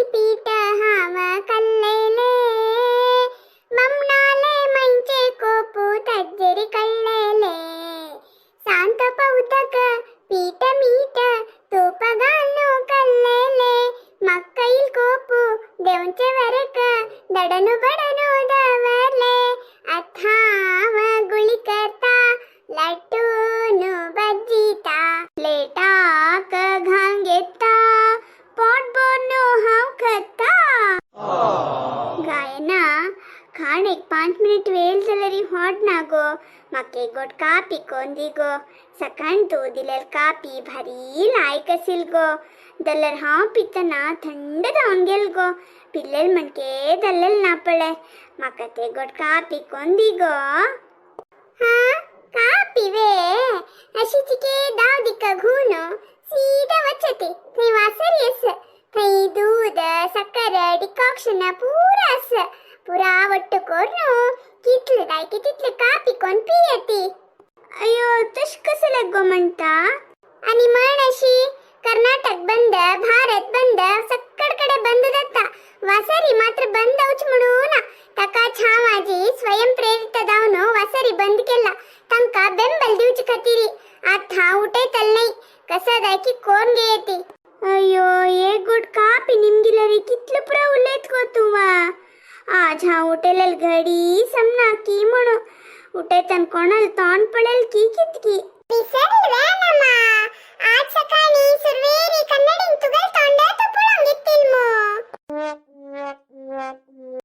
पीठ हांव कल्लेले, बमणाले मैंचे कोपू तज्जरी कळ्ळेले. सांत पौतक पीठ मीठ तूप घालून कल्लेले, मक्कईल कोपू देवचे वरक दडनु बडनु दवरले. अथाव गुळी करता लट्टूनु बज्जीता, प्लेटाक घांगेता पोट भरनु हांव खाता. गायना, खाणेक 5 मिनिट वेळ जाल्यार होड ना गो. म्हाका एक गोट कापी कोन दी गो. सकाळ तूं दिलेल कापी भारी लायक आसील गो. जाल्यार हांव पितना थंड जावन गेल गो. पिल्लेल म्हणके जाल्लेल ना पळय. म्हाका ते गोट कापी कोन दी गो. हा कापी वे अशी चिके दाव दिका घून सीधा वचते, थंय वासरी आस. थंय दूध साकर डिकॉक्शन पुरा आस. पुरा वट्ट करून कितले जाय की तितले कापी कोन पियेती. अयो, तश कसं गो म्हणता? आणि म्हण अशी कर्नाटक बंद, भारत बंद, सक्कडकडे बंद जाता, वासारी मात्र बंद जावच म्हणून ताका छामाजी स्वयंप्रेरित जावन वासारी बंद केला तांका बेंबल दिवचे खातीर. आता उठयतल नाही, कसं जाय की कोण घेयती. अयो, एक गोट कापी निमगिल्यार कितलं पुरा उलयत गो तुवा. आज हांव उठेलेल घडी समना की म्हणून उठयतान कोणाल तोंड पळेल की कितकी. आज सकाळी सुरवेरी कन्नडीन तुगेल तोंड तू पळोवंक घेतील मो.